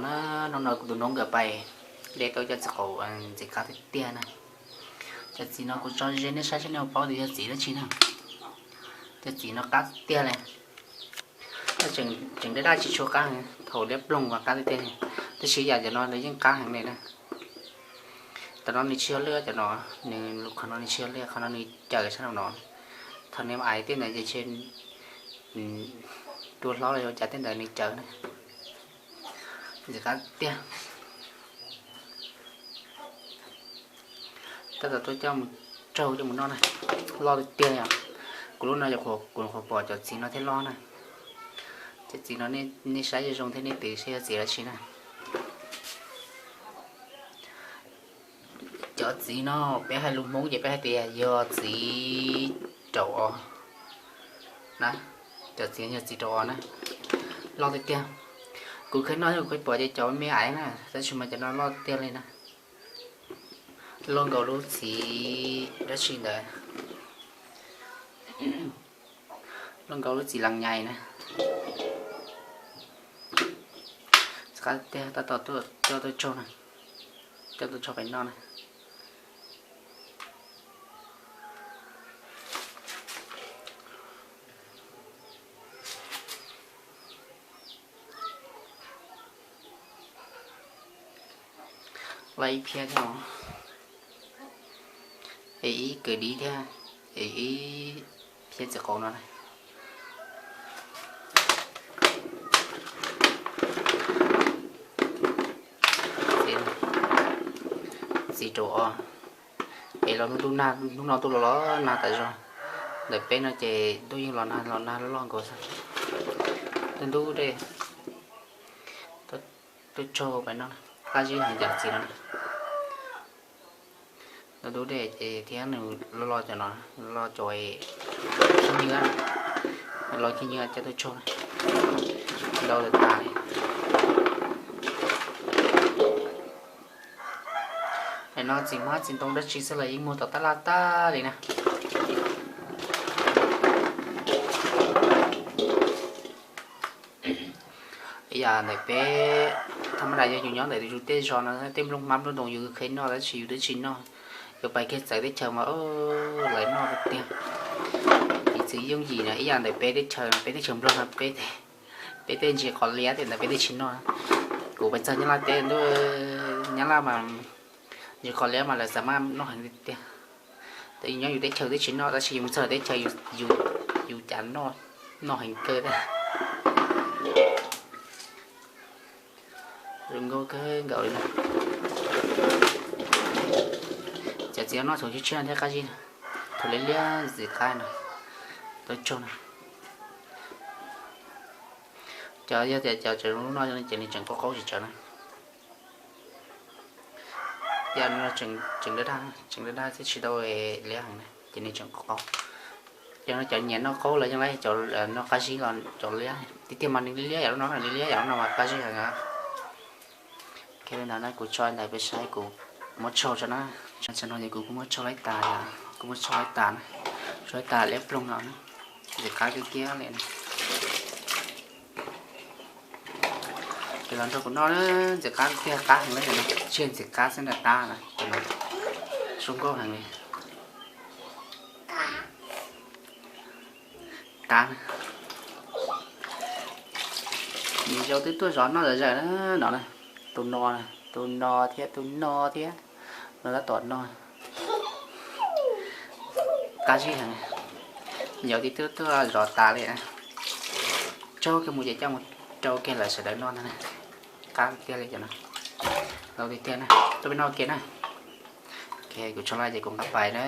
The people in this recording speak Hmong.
Hnub no kuv tus noob nkawd pais de tau cov txiv qaub ntxim qab tiag tiag na. Cov txiv no kuv tso ze nej saib seb nej puas paub tias yog txiv dab tsi na. Cov txiv no qab tiag tiag li. Tseem daj daj tsis tshua qab, thaum liab ploog mas qab tiag tiag li. Tab sis yam cov no nws yeej qab heev li na. Cov no nws tsis yog lwj, cov no, nws lub qhov no nws tsis yog lwj, qhov no nws caws sab nraum no. Thaum nws mus ais tej ntawd ces tua hlob los yog cas tej ntawd nws caws na. Ntxim qab tiag. Tab tom tuaj coj mus tsaug coj mus noj na. Loj tiag tiag yom. Kuv lub no yog kuv nyuam qhuav pom cov txiv no thiaj loj na. Cov txiv no nej saib zoo zoo thiab nej twv seb yog txiv dab tsi na. Cov txiv no peb hais lus Hmoob ces peb hais tias yog txiv raum os na. Cov txiv yog txiv raum os na. Loj tiag tiag. Kuv khwv noj kuv khwv pom ces cov me aiv na, tab sis mas cov no loj tiag li na. Loj nkaus lub txiv dab tsi ntawd, loj nkaus lub txiv las nyais na. Qab tiag, tab tom coj tuaj tsaug na, coj tuaj tsaug pem noj na. Loj ib phiab thiab, es ib kwv dib thiab, es ib phiab txiv qaub no. Txiv rau os, es los hnub no tuaj los los nag tas zog. Ntawm peb no ces ntuj yeej los nag los nag loj nkaus xwb. Ntub ntub dej, tuaj tsaug pem no, qab zib heev cov txiv no. Ntub ntub dej ces thiab nws los los cov no, los cov khib nyiab, los khib nyiab coj tuaj tsaug, ntau tas tas li. Pem no txiv hmab txiv ntoo dab tsi xwb los yeej muag tom tab laj tag li na. Ib yam ntawm peb, thaj ma das yog yus nyob ntawm yus tej zos no tej nplooj hmab nplooj ntoo yus khwv noj tab sis yus twb tsis noj. Yus pais kiag txawv teb chaws mas lawv noj tiag. Piv txwv yooj yim na, ib yam ntawm peb teb chaws, peb teb chaws Nplog no, peb tej ntsis qos liab tej ntawd peb twb tsis noj. Kuv pais txog Nyab Laj teb ntuj, Nyab Laj mas ntsis qos liab mas lawv xav mas noj heev tiag. Tab yus nyob yus teb chaws twb tsis noj tab sis yus mus txog teb chaws yus cas noj, noj heev kawg thiab. Zoo nkauj kawg nkaus li na. Cov txiv no noj txhuv tshiab tshiab thiab qab zib na. Thaum liab liab ntxim qab no, tau tsaug na. Cov yog tias cov tseem lub no ces nws tseem qaub qaub tsis tsawv na. Yam no tseem daj daj, tseem daj daj thiab tsis tau liab heev na ces nws tseem qaub qaub. Yog no cov nyiam noj qaub los yeej laib, cov noj qab zib los cov liab tiag tiag mas nws liab yam lub no, nws liab yam lub no mas qab zib heev. Li ntawd na kuv tso ntawd peb saib kuv muab tsaug tso na. Tam sim no ces kuv kuj muab tsaug laib tas, kuv muab tsaug laib tas na, tsaug laib tas liab ploog no na, ntxim qab kiag kiag li na. Ces los nrog kuv noj na, ntxim qab tiag qab heev li no, tsiaj ntxim qab xwb ntag qab na, zoo nkauj heev li. Qab, nws zoo twb tuaj zov noj zom zaws na no na, tus no, tus no thiab tus no thiab, no tab tom noj. Qab zib heev, yog twb tuaj zov tas li. Tsaug kiag mus ces coj mus rau kiag lawv sawv daws noj ntag na. Qab tiag li cov no. Lau tiag tiag na, tuaj peb noj kiag na. Ok, kuv tso laj ces kuv nqa pais na.